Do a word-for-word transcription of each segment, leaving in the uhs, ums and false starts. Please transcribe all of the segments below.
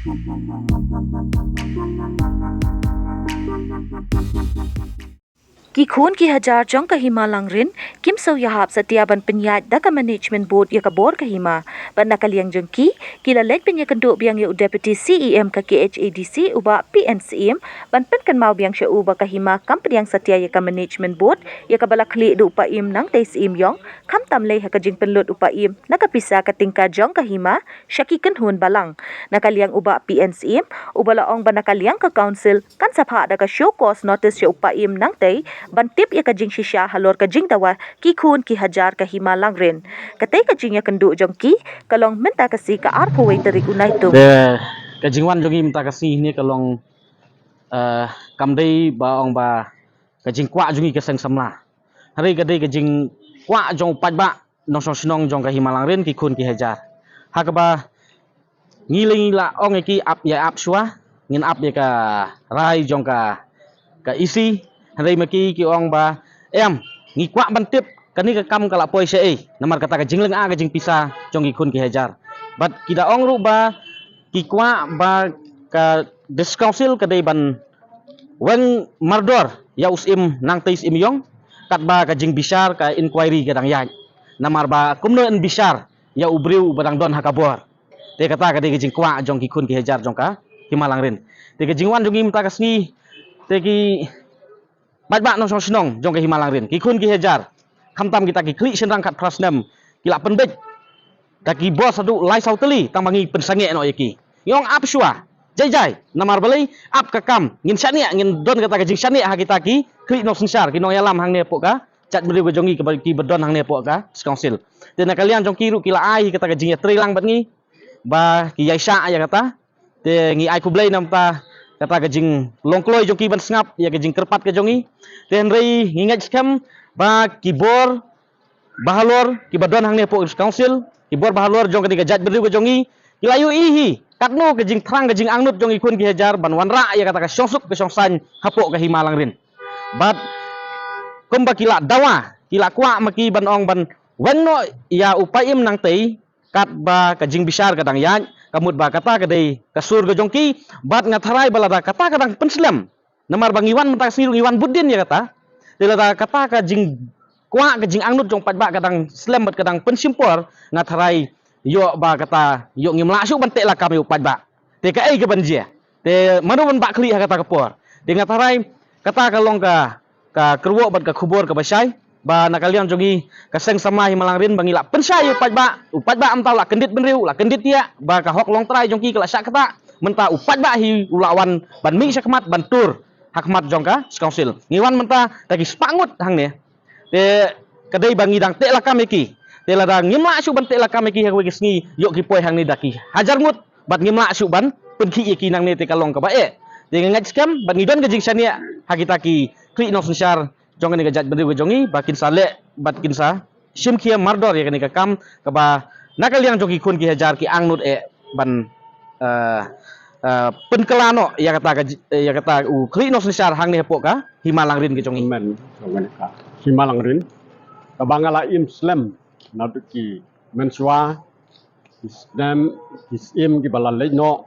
Ki khun ki hajar jong ka Hima Langrin kim siew ïahap satia ban pynïaid da ka Management Board ïa ka bor ka hima. Bad na ka liang jong ki, ki la leit pynïakynduh biang ïa u Deputy C E M ka K H A D C, u Bah P N Syiem, ban pynkynmaw biang sha u ba ka hima kam pdiang satia ïa ka Management Board ïa kaba la khlieh da u Paiem Nangtei Syiem Ïong, khamtam lei ha ka jingpynlut u Paiem na ka pisa ka tyngka jong ka hima sha ki kynhun balang. Na ka liang u Bah P N Syiem, uba la ong ba na ka liang ka Council kan sa phah da ka show cause notice sha u Paiem Nangtei ban tip ïa ka jingshisha halor ka jingdawa ki khun ki hajar ka Hima Langrin. Katei ka jingïakynduh jong ki ka long mynta ka sngi ka arphew wei tarik u Naitung. Te ka jingwan jong ngi mynta ka sngi ne ka long, eh, kam dei ba ong ba ka jingkwah jong ngi ka seng samla. Hynrei ka dei ka jingkwah jong u paidbah nongshong shnong jong ka Hima Langrin, ki khun ki hajar. Ha kaba ngi lei ngi la ong ïa ki ap ïa ap shuwa, ngin ap ïa ka rai jong ka, ka E C, hynrei ma ki ki ong ba em, ngi kwah ban tip kane ka kam ka la poi shaei, namar kata ka jinglynga ka jingpisa jong ki khun ki hajar. Bad ki da ong ruh ba ki kwah ba ka District Council ka dei ban weng mardor ïa u Syiem Nangtei Syiem Ïong, katba ka jingbishar ka inquiry ka dang ïaid. Namar ba kumno yn bishar ïa u briew uba dang don ha ka bor. Te kata ka dei ka jingkwah jong ki khun ki hajar jong ka Hima Langrin. Te ka jingwan jong ngi mynta ka sngi, te ki paidbah nongshong shnong jong ka Hima Langrin, ki khun ki hajar, khamtam kita ki khlieh shynrang khatphra snem, ki la pynbeit da ki bor haduh lai saw tylli tang ba ngi pynsangeh noh ïa ki. Ngi ong ap shuwa, jai jai, namar balei, ap ka kam, ngin shaniah, ngin don kata ka jingshaniah ha kita ki khlieh nongsynshar, ki nongïalam hangne hapoh ka jaitbynriew ka jong ngi, kiba, kiba don hangne hapoh ka District Council. Te na ka liang jong ki ruh ki la ai kata ka jingïatreilang bad ngi ba ki ïaishah ïa kata. Te ngi ai khublei namar kata ka jinglong kloi jong ki ban sngap ïa ka jingkyrpad ka jong ngi. Te hynrei ngi ngeit skhem ba ki bor bahalor kiba don hangne hapoh District Council, ki bor bahalor jong kane ka jaitbynriew ka jong ngi, ki la ïohi hi katno ka jingthrang ka jingangnud jong ki khun ki hajar ban wanrah ïa kata ka shongsuk ka shongsaiñ hapoh ka Hima Langrin. Bad kumba ki la dawa, ki la kwah ma ki ban ong ban weng noh ïa u Paiem Nangtei, katba ka jingbishar ka dang ïaid, ka mut ba kata ka dei ka sur ka jong ki, bad nga tharai ba lada kata ka dang pynslem. Namar ba ngi wan mynta ka sngi ruh ngi wan bud dien ïa kata. Te lada kata ka jingkwah ka jingangnud jong u paidbah ka dang slem bad ka dang pynshim por, nga tharai ïoh ba kata ïoh ngim lah shuh ban teh lakam ïa u paidbah. Te kaei kaban jia? Te mano ban bah khlieh ha kata ka por? Te nga tharai kata ka long ka, ka kyrwoh bad ka khubor kaba shai, ba na ka liang jong ngi ka seng samla Hima Langrin ba ngi la pynshai ïa u paidbah, u paidbah mynta u la kyndit bynriew, u la kyndit ïa ba ka hok longtrai jong ki ka la shah ktah, mynta u paidbah hi u la wan ban mih sha khmat ban tur ha khmat jong ka District Council. Ngi wan mynta da ki spah ngut hangne. Te ka dei ba ngi dang teh lakam ïa ki. Te lada ngim lah shuh ban teh lakam ïa ki ha kawei ka sngi, ïoh ki poi hangne da ki hajar ngut bad ngim lah shuh ban pynkhih ïa ki nangne, te ka long kaba eh. Te nga ngeit skhem bad ngi don ka jingshaniah ha kita ki khlieh nongsynshar jong kane ka jaitbynriew ka jong ngi ba kin sa leh bad kin sa shim khia mardor ïa kane ka kam kaba na ka liang jong ki khun ki hajar ki angnud eh ban, eh, eh, pynkylla noh ïa kata ka ji-, ïa kata u khlieh nongsynshar hangne hapoh ka Hima Langrin ka jong ngi. Hima Langrin kaba nga la im slem naduh ki mynshuwa, ki snem, ki syiem kiba la leit noh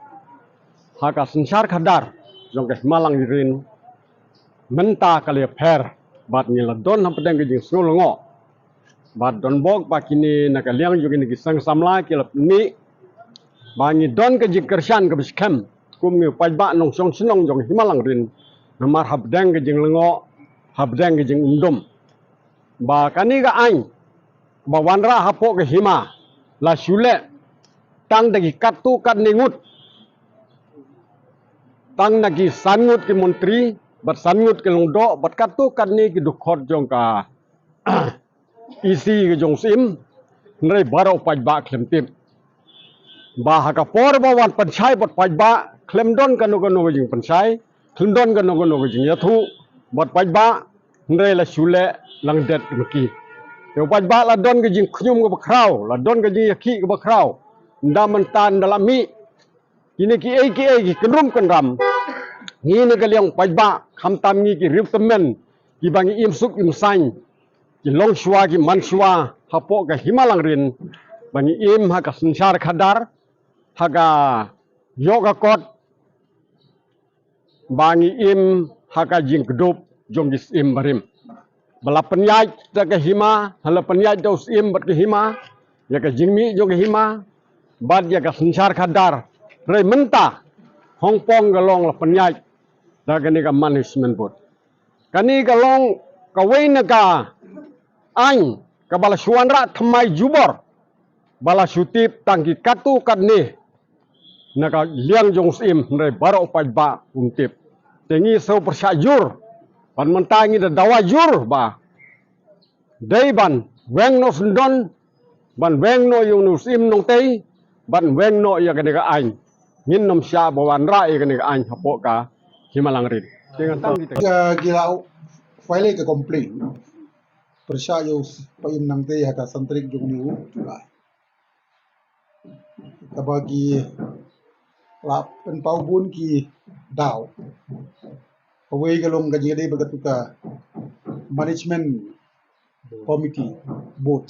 ha ka synshar khadar jong ka Hima Langrin. Mynta ka la pher bad ngi la don hapdeng ka jingsngew lyngngoh. Bad don bok ba kine na ka liang jong kine ki seng samla ki la pynmih ba ngi don ka jingkyrshan kaba skhem kum ngi u paidbah nongshong shnong jong Hima Langrin, namar hapdeng ka jinglyngngoh, hapdeng ka jingumdum, ba kane ka aiñ ba wanrah hapoh ka hima la shu leh tang da ki katto katne ngut, tang na ki san ngut ki montri bad san ngut ki lyngdoh bad katto katne ki dkhot jong ka E C ka jong u Syiem, hynrei baroh u paidbah khlem tip ba ha ka por ba wan pynshai bad paidbah khlem don kano kano ka jingpynshai, khlem don kano kano ka jingïathuh bad paidbah, hynrei la shu leh lang det ma ki. Te u paidbah la don ka jingkhñium kaba khraw, la don ka jingïakhih kaba khraw. Ynda mynta ynda la mih kine kiei kiei ki kynrum kynram, ngi na ka liang u paidbah, khamtam ngi ki riew tymmen kiba ngi im suk im saiñ, ki longshuwa ki manshuwa hapoh ka Hima Langrin, ba ngi im ha ka synshar khadar, ha ka Ïoh ka kot ba ngi im ha ka jingkdup jong ki syiem barim. Ba la pynïaid da ka hima, ha la pynïaid da u syiem bad ka hima, ïa ka jingmih jong ka hima bad ïa ka synshar khadar. Hynrei mynta hongpong ka long la pynïaid da kane ka management board. Kane ka long kawei na ka aiñ kaba la shu wanrah thymmai jubor, ba la shu tip tang ki katto katne na ka liang jong u syiem, hynrei baroh paidbah um tip. Te ngi shu pyrshah jur, ban mynta ngi da dawa jur ba dei ban weng noh syndon, ban weng noh ïa u syiem Nongtei, ban weng noh ïa kane ka aiñ. Ngin nym shah ba wanrah ïa kane ka aiñ hapoh ka hima Langrin. Te ngan tang kita. Ka ki la file ka complaint pyrshah ïa u Paiem Nangtei ha ka san tarik jong une u July. Kaba ki la pynpaw bun ki daw. Kawei ka long ka jingïadei bad katu ka management committee, board,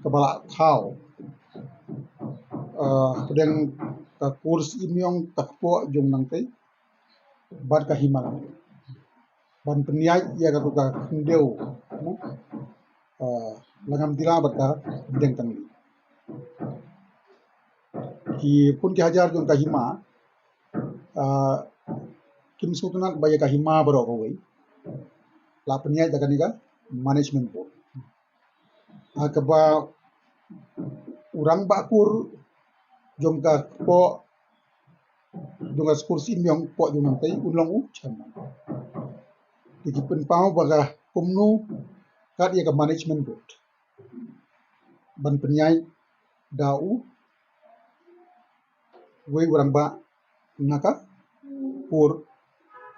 kaba la thaw, uh, pdeng ka kur Syiem Ïong, ka kpoh jong Nangtei bad ka hima Langrin, ban pynïaid ïa katu ka khyndew, no? Uh, Langam Tila bad ka Bdeng Tangli. Ki pun ki hajar jong ka hima, uh, kim sngewtynnat ba ïa ka hima baroh kawei la pynïaid da kane ka management board. Ha kaba u rangbah kur jong ka kpoh, jong ka kur Syiem Ïong, kpoh jong Nangtei, un long u chairman. Te ki pynpaw ba ka kumno kat ïa ka management board ban pynïaid da u wei u rangbah na ka kur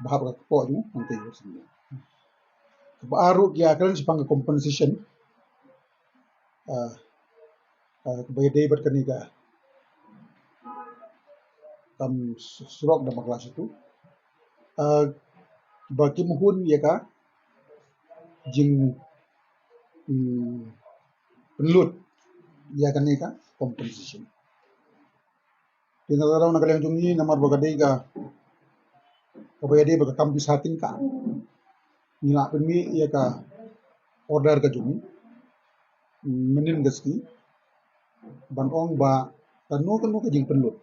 ba hap ka kpoh jong Nangtei. Kaba ar ruh ki ïa kren shaphang ka compensation, ah, ah, kaba ïadei bad kane ka kam surok da bakla shitu, ah, ba kim hun ïa ka jing, mm, pynlut ïa kane ka compensation. Te na ka daw na ka liang jong ngi, namar ba ka dei ka, kaba ïadei bad ka kam pisa tyngka, ngi la pynmih ïa ka order ka jong ngi mynnin ka sngi, ban ong ba kano kano ka jingpynlut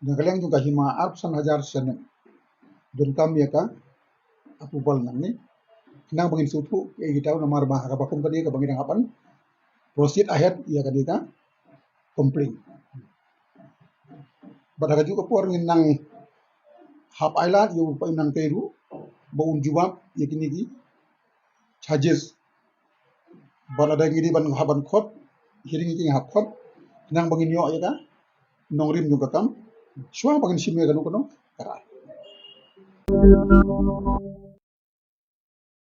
na ka liang jong ka hima, arphew san hajar snem, donkam ïa ka approval nangne. Khnang ba ngin sngewthuh ïa kita, namar ba ha kaba kum kane kaba ngi dang hap ban proceed ahead ïa kane ka complaint. Bad ha kajuh ka por ngin nang hap ailad ïa u Paiem Nangtei ruh ba un jubab ïa kine ki charges. Bad lada ngi dei ban hap ban khot hearing, ngi hap khot, khnang ba ngin ïoh ïa ka nongrim jong ka kam shuwa ba ngin shim ïa kano kano ka rai.